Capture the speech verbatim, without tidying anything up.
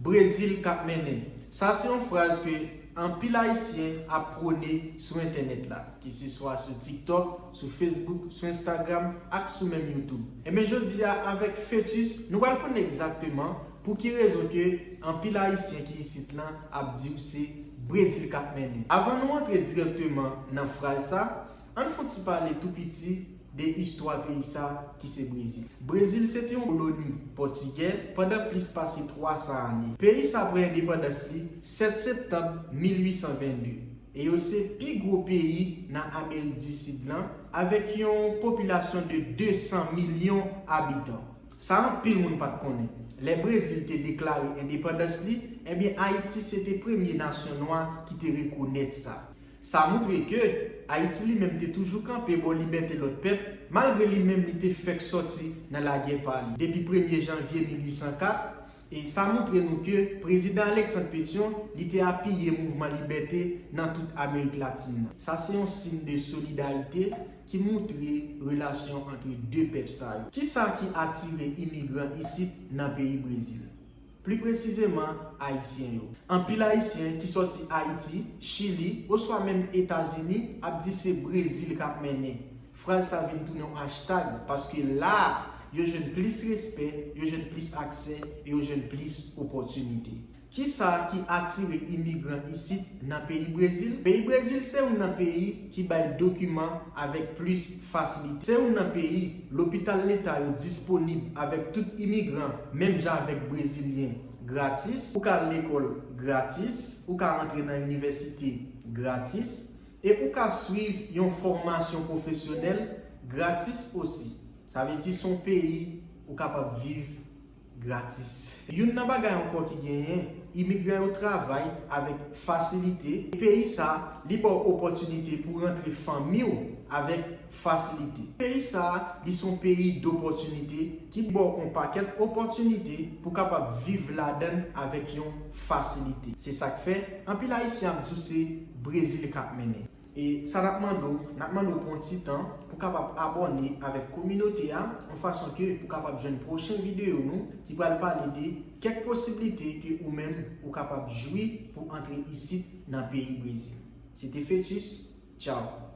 Brezil k ap mennen. Sa se yon fraz ke anpil Ayisyen ap pwone sou entènèt la, keseswa sou TikTok, sou Facebook, sou Instagram ak sou menm YouTube. Enben jodi a avèk Fetus, nou pral konnen egzakteman pou ki rezon ke anpil Ayisyen ki isit lan ap di w se Brezil k ap mennen. Avan nou antre dirèkteman nan fraz sa, ann fè yon ti pale tou piti de istwa peyi sa ki se Brezil. Brezil se te yon koloni pòtigè pandan plis pase twa san ane. Peyi sa pran endepandans li sèt septanm mil uit san vennde e yo se pi gwo peyi nan Amerik di Sid lan avèk yon popilasyon de de san milyon abitan. Sa anpil moun pa t konnen. Lè Brezil te deklare endepandans li, ebyen Ayiti se te premye nasyon nwa ki te rekonèt sa. Sa montre ke Ayiti li menm te toujou kanpe bò libète lòt pèp, malgre li menm li te fèk sòti nan lagè pa li. Depi premye janvye mil uit san kat, e sa montre nou ke Prezidan Alexandre Pétion li te apiye mouvman libète nan tout Amerik Latin nan. Sa se yon siy de solidarite ki montre relasyon ant de pèp sa yo. Kisa ki atire imigran isit nan peyi Brezil? Pli presizeman, Ayisyen yo. Anpil Ayisyen ki sòti Ayiti, Chili, oswa menm Etazini ap di se Brezil k ap mennen. Fraz sa vin tounen yon hashtag, paske la a, yo jwenn plis respè, yo jwenn plis aksè, e yo jwenn plis opòtinite. Kisa ki atire imigran isit nan peyi Brezil? Peyi Brezil se youn nan peyi ki bay dokiman avèk plis fasilite. Se youn nan peyi lopital leta yo disponib avèk tout imigran, menm jan avèk Brezilyen, gratis. Ou ka al lekòl gratis, ou ka rantre nan inivèsite gratis, e ou ka swiv yon fòmasyon pwofesyonèl gratis osi. Sa vle di se yon peyi ou kapab viv gratis. Youn nan bagay ankò ki genyen, imigran yo travay avèk fasilite. Peyi sa, li ba w opòtinite pou rantre fanmi w avèk fasilite. Peyi sa, li se yon peyi dopòtinite ki ba w yon pakèt opòtinite pou kapab viv ladan l avèk yon fasilite. Se sa k fè, anpil Ayisyen ap di w se Brezil k ap mennen. E sa n ap mande w, n ap mande w pran yon ti tan pou w kapab abòne avèk kominote a, yon fason ke pou w kapab jwenn pwochen videyo nou ki pral pale de kèk posiblite ke ou menm ou kapab jwi pou antre isit nan peyi Brezil. Se te Fetus, tchaw!